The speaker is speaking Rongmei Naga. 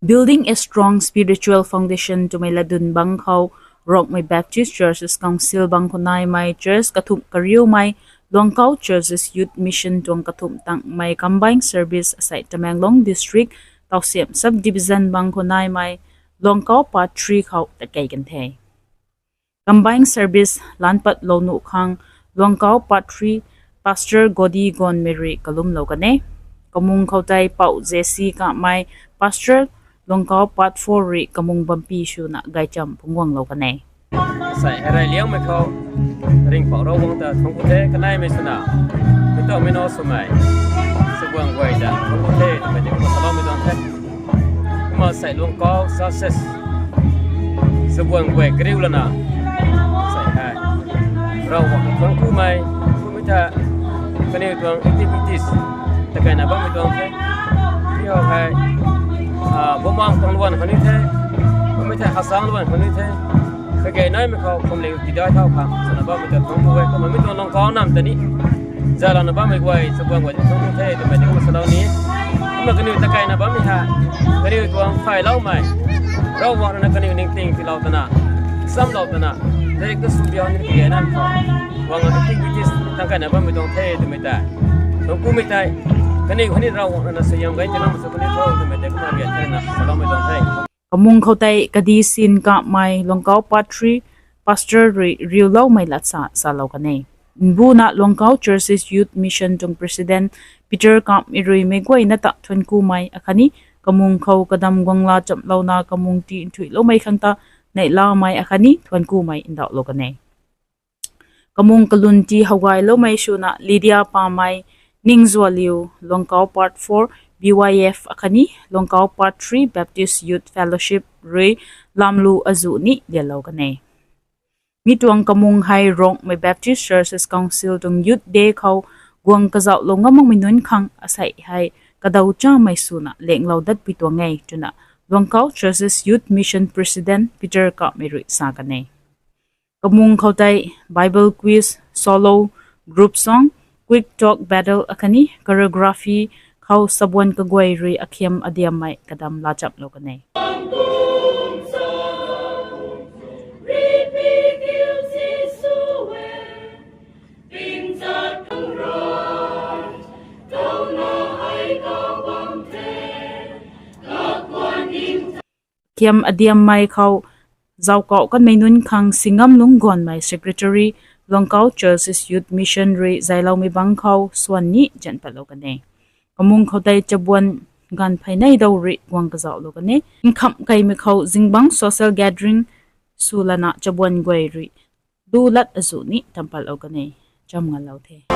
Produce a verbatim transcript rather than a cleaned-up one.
Building a strong spiritual foundation twmei latdyn bang khou, Rongmei Baptist Churches Council bang khou naimei church kathumh kariumei, Luangkau Churches Youth Mission tuang kathumh tangmei combined service asei Tamenglong District, Tausiam Subdivision bang khou naimei, Luangkau Part three khou tatkey kan the. Combined service lan patlou nuh khang, Luangkau Part three Pastor Godi Gonmei rui kalumlou kan e. Kamung khou tei Pou J C Kamei, Pastor, Luangkau Part four rui kamung bampi swna gaychamv phungc guanglou kan e. Asei hei rey liangmei khou, ringhpouc Ravguangc ta thuanc ku the, kaneimei swna, meic tawmei nac swmei, sabuan guay ta thuanc ku the twmei tei kumna saloumei tuang the. Kumna asei Luangkau Churches, sabuan guay kariu lana, asei hei Ravguangc ta thuanc kumei, kumei ta, kaniw tuang activities takeyna bammei tuang the. Tiki hei, bumaeng tuang luan khou ni the, kumei thei hasang luan khou ni the. Kage naimei khou kumling tidai thau khang swna bammei ta thuanc ku e, kumna mi tuang Luangkau nam ta ni zaylouna bammei guay, sabuan guay ta thuanc ku the twmei tei kumna salou ni. Kumna kaniw takeyna bammei hei, kaniw tuang phayloumei, Ravguangc ruina kaniw ningting tiilou twna, chamlou twna, direct ta sw biau ni kage naimei khou, guang activities tangkeyna bammei tuang the twmei tei, thuanc kumei tei, kaniw khou ni Ravguangc ruina suaihiam gay tiiloumei sw kaniw tho twmei tei kumna rian theina saloumei tuang the. Kamung khou tei Kadi Sin Kamei, Luangkau Part three Pastor rui riuloumei lat sa salou kan e. Mbuna Luangkau Churches Youth Mission tuang President Peter Kamei rui meic guayna ta thuanc kumei akhatni kamung khou kadam guangla chamlouna kamung ti nthuihloumei khang ta neihlamei akhatni thuanc kumei ndauhlou kan e. Kamung kalun ti howgayloumei swna Lydia Pamei, Ningzualiu, Luangkau Part four B Y F akhatni Luangkau Part three Baptist Youth Fellowship rui lamlu azuh ni lianlou kan e. Mi tuang kamung hei Rongmei Baptist Churches Council tuang Youth Day khou guang kazauhlou ngam makmei nunc khang asei hei kadaw chamei swna lenglou datpui tuang e twna Luangkau Churches Youth Mission President Peter Kamei rui sa kan e. Kamung khou tei Bible quiz, solo, group song, quick talk battle akhatni choreography khou sabuan kaguay rui akhiam adiammei kadam laa chamlou kan e. Khiam adiammei khou zauckauh kanmei nunc khang Singamlung Gonmei, Secretary, Luangkau Churches Youth Mission rui zayloumei bang khou swan ni janpatlou kan e. Kamung khou tei chabuan ganv phey nei dou rui guang kazauhlou kan e. Nkhamh keymei khou zingbangc social gathering sw lana chabuan guay rui lu lat azuh ni tampatlou kan e. Cham ngalou the.